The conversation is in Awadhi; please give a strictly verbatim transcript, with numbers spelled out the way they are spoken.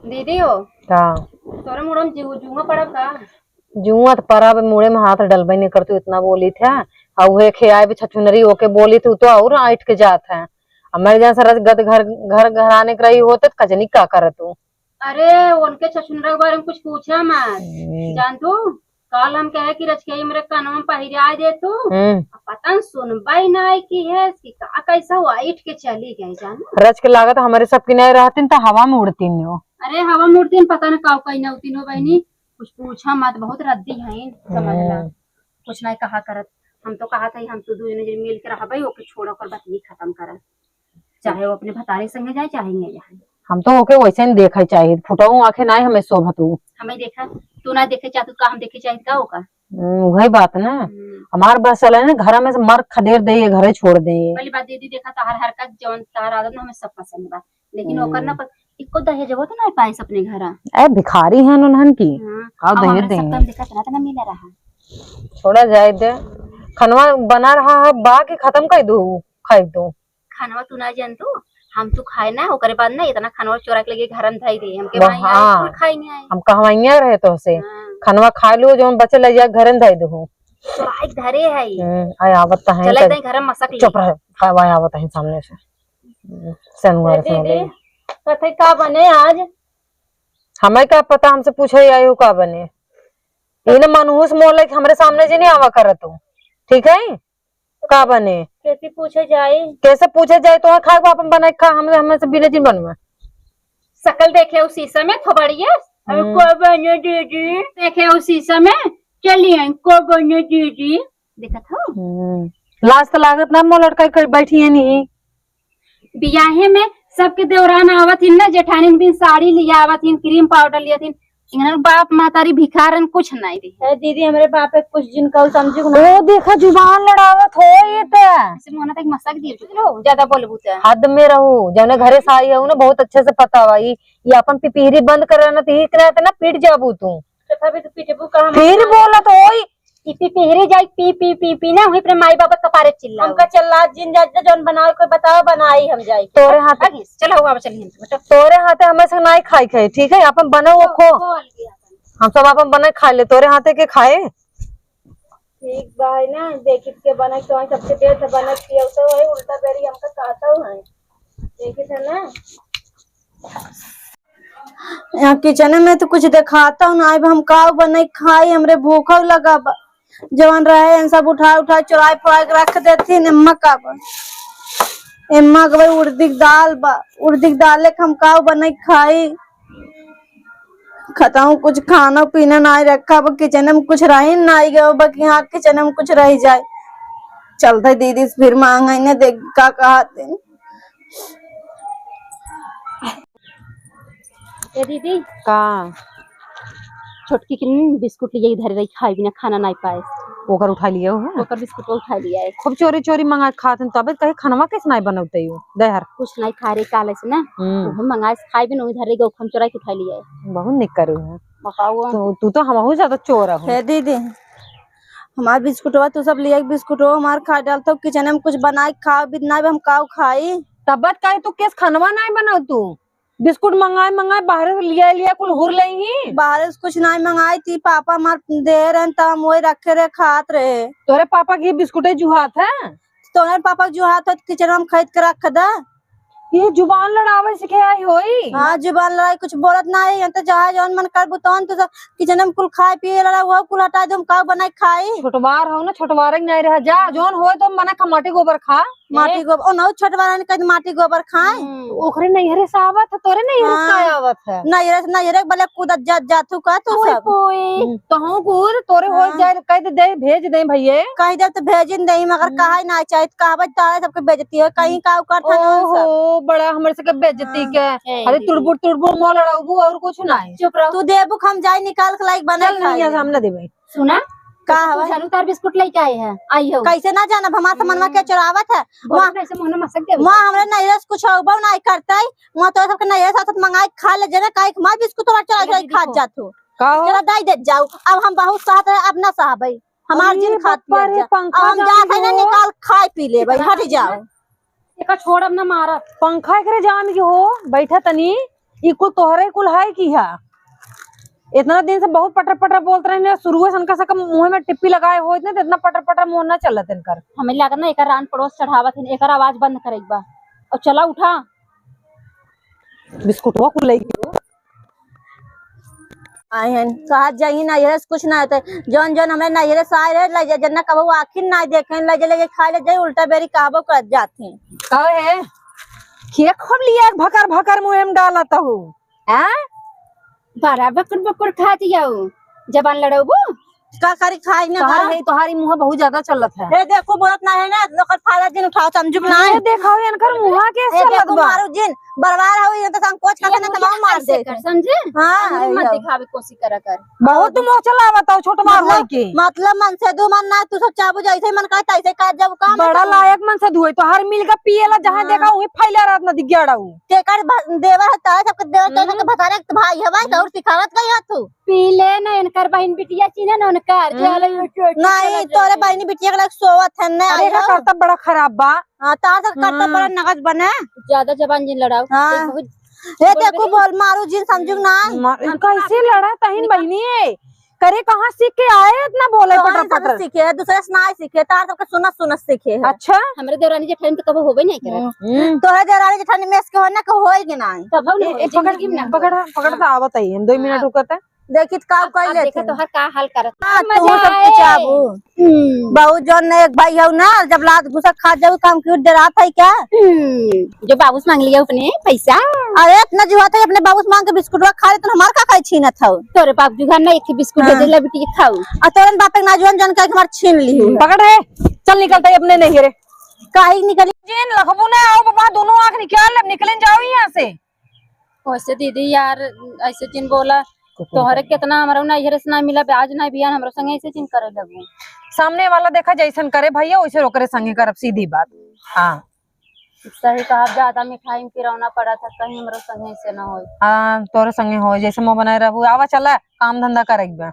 दीदी हो, का? तोरे मुड़न जू-, जुआ पड़ब का? जुआ त पड़ब, मुड़े में हाथ डलबे नहीं करतू, इतना बोली थे। आ उहे खियाए भी छछुनरी ओके बोली थी, उ तो और ऐठ के जात है। हमारे जहाँ से रज गद घर, घर घराने के रही होते त कजनी का करत तू? अरे, उनके छछुनरा के बारे में कुछ पूछा मत। हम्म। जान तू, काल हम कहे कि रजकई हमरे कनवा में पहिरा दे तू। हम्म। अब पता न सुनबा ही ना है कि है कि का, कैसा हुआ, ऐठ के चली गई जान। रज के लागत हमारे सब किनारे रहतीन त हवा में उड़तीन हो। अरे, हवा में उड़तीन, पता न का कहीं ना उड़तीन हो बहनी। कुछ पूछा मत, बहुत रद्दी है, समझ ला। हम्म। कुछ नहीं कहा करत। हम तो कहा था, हम तो दोनों जन मिल के रहबे, ओके छोड़, ओकर बतिये खत्म करत। चाहे वो अपने भतारे संगे जाए, चाहे नहीं जाए। हम तो ओके वैसे ही देखे चाहिए, फुटऊ आंखें नाई हमें शोभत उ। हमें देखा, तू ना देखे चाहत, का हम देखे चाहिए का ओका? हम्म, वही बात ना। हम्म। हमार बस चले ना, घर में से मार खदेड़ दे, ये घरे छोड़ दे। पहली बात दीदी, देखा, तहार हरकत, जौन तहार आदत ना, हमें सब पसंद बा, लेकिन ओकर ना हम्म। प-, इको दहेजवा तो ना पाइस अपने घर। ए, भिखारी हैं उन्हन की। हाँ, का अब दहेज हमरे देंगे? सब काम देखा, इतना, इतना मिला रहा। छोड़ा जाए दे, खनवा बना रहा है, बा के खत्म कर दो, खाई दो। खनवा तू ना जानतू, हम तू खाए ना, ओकरे बाद ना इतना खनवा चोरा के लेके घर में धई दे। हमके वो, भाई आए, हाँ। कुल खाई नहीं आए। हम कहवाइया रहे तो से, हाँ। खनवा खा लो, जौन बचे ले जाए घर में धई दो। चोराई के धरे है। हम्म, आए आवत तो है चले इधर। दे घर में मसक ले। चुप रहे, खनवा आवत है सामने से। हम्म, सनुआ दीदी, रसमलाई। कथे का बने आज? हमें का पता, हमसे पूछे आई हो का बने? इने मनहूस मोह लेके हमरे सामने जे नहीं आवा करत हो, ठीक है? का बने? कैसे पूछे जाई? कैसे पूछे जाई? तो खाए बाप हम बनाए खा, हम, हमें से बिना जिन बनवा। शकल देखे उस शीशा में थोबड़िए, अब हम्म। को बने दीदी? देखे उस शीशा में, चलिए को बने दीदी? देखत हो? हम्म। लाज तो लागत ना, मोह लटकाई कर बैठी है नहीं। बियाहे में सबके देवरान आवत हिन ना, जेठानी बिन साड़ी लिया आवत हिन, क्रीम पाउडर लिया थिन। इन्हन बाप महतारी भिखारन कुछ नहीं दी। ए दीदी, हमरे बाप के कुछ जिन कहू समझू ना। ओ देखा, जुबान लड़ावत हो ये त। ऐसे मोहना तक मसक दिए, चुप रहो, ज्यादा बोलबू त। हद में रहू, जौने घरे से आई हऊ ना, बहुत अच्छे से पता बा। ई, ई अपन पिपिहरी बंद कर ना, त ई इतना, इतना पीट जाबू तू। तो भाभी, तू पिटबू का हम? फिर बोलत होई। ई पी पिहरी जाई, पी, पी, पी, पी ना, वहीं पे माई बाबा कपारे चिल्लाओ। हमका चिल्ला जिन जाए, जौन बनावे कोई बताओ, बनाई हम जाई। तोरे हाथे अगिस, चलो, हुआ चलिए, बचो। तोरे हाथे हमें से नाई खाई खाई, ठीक है? अपन बनो वो खो। खो अलगे अपन। हम सब अपन बने खा ले, तोरे हाथे के खाए। ठीक बा, है ना? देखित के बना के वहीं सबके देर से बना के पियो, तो वही उल्टा बेरी हमका कहता है। देखित है ना? यहाँ किचन में तो कुछ देखाता हूँ ना, अब हम का बनाई खाई, हमरे भूखो लगा बा। जवन रहे, इन सब उठा उठा चुराई फुराई के रख देती, एम्मा का बा, एम्मा के भाई उड़दी के दाल बा, उड़दी के दाल लेके हम का बनाई खाई। खताऊँ कुछ खाना पीना ना रखा बा, किचन में कुछ रही ना गयो बा कि हाँ, किचन में कुछ रह जाए। चलते दीदी से फिर मांगे ने, देख का कहते। ए दीदी। का? छोटकी के न बिस्कुट लिए धरे रही, खाई बिना खाना नाई पाए। ओकर उठा लिया हो? ओकर बिस्कुट उठा लिया है। खूब चोरी चोरी मंगा के खात हन, तबे कहे खनवा कैसे नाई बनौते हो? दे हर। कुछ नाई खा रही काले से ना। हम्म। उहे मंगा से खाई बिना उधर रही गो, हम चोरा के उठा लिया है। बहुत निक करू है। बताओ। तो तू तो हमहू ज्यादा चोर हो। हे दीदी, हमार बिस्कुटवा तू सब लिए, बिस्कुटवा हमार खा डालतो, किचन में कुछ बनाए के खाओ, बिना हम काऊ खाई। तब बात काहे तू केस खनवा नाई बनाओ तू? बिस्कुट मंगाए, मंगाए, बाहरे से लिया, लिया, कुल हुर लेही। बाहरे से कुछ नाई मंगाई थी, पापा हमार दे रहे हैं, त हम वही रखे रहे, खात रहे। तोरे पापा के बिस्कुटे जुहात है? तोरे पापा के जुहात है, त किचन में खरीद के रख दे। ये जुबान लड़ावे सीखे आई होई। हाँ, जुबान लड़ाई, कुछ बोलत ना है, ये तो जहाँ जौन मन करबू तौन, तू सब किचन में कुल खाए पिए लड़ा, वो कुल हटा दे, हम का बनाए खाई? छोटवार हो ना, छोटवार ही नहीं रह जा, जौन होए तो मना खा, माटी गोबर खा। माटी ए? गोबर, ओ नौ छोटवार ने कह माटी गोबर खाए। हम्म, ओकरे नैहरे से आवत है, तोरे नैहरे से हाँ। का आवत है? नैहरे से, नैहरे के बले कूदत जात, जात तू का तू ओए सब? पोए, हम्म। तहूँ कूद, तोरे हो हाँ। जाए, कह दे, दे, भेज दे भैये। कह दे तो भेजिन दे, मगर हम्म। कहा ही ना चाहे, कहबे तारे सबके बेइज्जती हो, कहीं का उकर था ना सब। ओहो, बड़ा हमरे सबके बेइज्जती हाँ। के। ए, अरे दीदी। तुड़बुड़, तुड़बुड़ मोल लड़ाउबू और कुछ नहीं। चुप रहो। तू देबू, हम जाई निकाल के लाइक बना चल नहीं, खाई। हम ना देबे। सुना? का तो हवा? तू झाड़ू तार बिस्कुट लेके आए हैं, आई हो। कैसे ना जानब? हमार सामानवा के हम्म। चोरावत है। बोल वहाँ, ना, ऐसे मुंह ना मसक दे। वहाँ हमरे नैहरे से कुछ अउबो नाई करतई। वहाँ तोरे सबके नैहरे से साथ मंगाई खा ले, जेने काहे के हमार बिस्कुट तोरा चोरा चोरा अरे खात दीदी। जात हो। का हो? चला दाई देत जाऊ। अब हम बहुत सहत रहे, अब ना सहबई। हमार अरे जिन खात बप्पा पियत रे, जा। पंखा अब हम जाम जात है ना हो। निकाल खाए पी लेबई, हट जाओ। एका छोड़ब ना मारब। पंखा एकरे जाम की हो, बैठा तनी। ई कुल तोहरे कुल है की है? इतना दिन से बहुत पटर पटर बोलत रहे ने, शुरुए से इनका सबका मुँह में टिप्पी लगाए होइत ना, तो इतना पटर पटर मुँह ना चलत इनकर। हमें लागत ना एकर रान पड़ोस चढ़ावत हन, एकर आवाज बंद करे के बा। और चला उठा। बिस्कुटवा कुल लई गयो। आए हन, कहत जाई नैहरे से कुछ ना होते। जौन जौन हमें नैहरे से आए रहे, ले जा, जन्ना कबहू आखिर ना देखे, ले जा, ले जा, खाए ले जाई, उल्टा बेरी कहबो करत जात हैं। कहो है, खिया खूब लिया भकर भकर मुँह में डालत हो। हैं? बड़ा बकुर बकुर खात जाऊ, जबान लड़ाउबू? का करी, खाई ना तोहार खा। है, तोहारी मुँह बहुत ज्यादा चलत है। ए, देखो, बोलत ना है ना, लोकर फायदा जिन उठाओ, समझू कि ना? ये देखो, इनकर मुँह के ए, चलत देखो, बा। मारू जिन, बरवार हो, ये तो संकोच करते ना, ये तमाम मार ऐसे दे। कर, समझे? हाँ, अंगूरी मत ये। दिखावे कोशिश करा कर। बहुत मुँह चलावत हो, छोट मार मतलब, होई के। मतलब मन से दू मन ना, तू सब चाबू जैसे मन करे तैसे कर, जब काम बड़ा है। लायक मन से दुए, तोहार मिल के पिएला, जहाँ हाँ। देखा वहीं फैला रहत ना दिग्याड़ा उ। तेकर भ-, देवर होता है, सबके देवर तो हम्म। सबके भतारे के भाई हवा, तो और सिखावत गई हो तू। पी ले ना, इनकर बहिन बिटिया चिन्हे ना उनकर, जे हम्म। अलग में चोटी नहीं, चलत तोरे रहे। बहिनी बिटिया के लग सोवत है ना, अरे, एकर आयो। करतब बड़ा खराब बा। हाँ, तार से करतब हम्म। बड़ा नगद बने। ज्यादा जबान जिन लड़ाओ। हाँ। बहुत ए, बोल देखो, बेटी। बोल, मारू जिन, समझू ना। मा-, हम कैसे तो लड़ा तहिन बहिनी है? करे कहाँ सीख के आए इतना बोले तोहरे पटर सबसे पटर? सीखे है, दूसरे से ना सीखे, तार सबके सुनत सुनत सीखे है। अच्छा। हमरे देवरानी जेठानी तो कबो होबे नहीं करे। हम्म। हम्म। तोहरे देवरानी जेठानी में इसके होने को होई कि नहीं? तब हम ए, ए, पकड़, जिंदगी में ना पकड़, होई। पकड़ हाँ। तो आवत है, हम दो मिनट हाँ। रुकत है। देखी त का अब, कइले अब देखा थे। तोहर का हाल करत। हाँ, मजा तू सब आए। कुछ आबू। हम्म। बहुत जौन एक भाई हऊ ना, जब लात घुसा खा जाऊ, काम क्यों डरात है क्या? हम्म, जो बाबू से मांग लिया अपने पैसा। अरे, इतना जुआ था, अपने बाबू से मांग के बिस्कुटवा खा ले, तो हमार का खाई छीनत हऊ? तोरे बाबू जी घर ना एक ही बिस्कुट हाँ। दे दे, ले बिटी खाऊ। आ तोरन बाप के ना जुआन जान के हमार छीन ली है। पकड़ रे, चल निकलता है अपने नहीं रे। काहे निकली? जिन लखबू ना, आओ बाबा, दोनों आँख निकाल, अब निकलन जाओ यहाँ से। वैसे दीदी यार, ऐसे जिन बोला, तोहरे कितना हमरा ना इहरे से ना मिला, आज ना बियान हमरा संगे ऐसे जिन करे लगू। सामने वाला देखा जैसन करे भैया, वैसे ओकरे संगे करब, सीधी बात। हाँ। सही कहा, ज्यादा मिठाई में पिरौना पड़ा था, कहीं हमरा संगे ऐसे ना होई। हाँ, तोरे संगे होई, जैसे मुँह बनाए रहबू। आवा चला, काम धंधा करे के बा।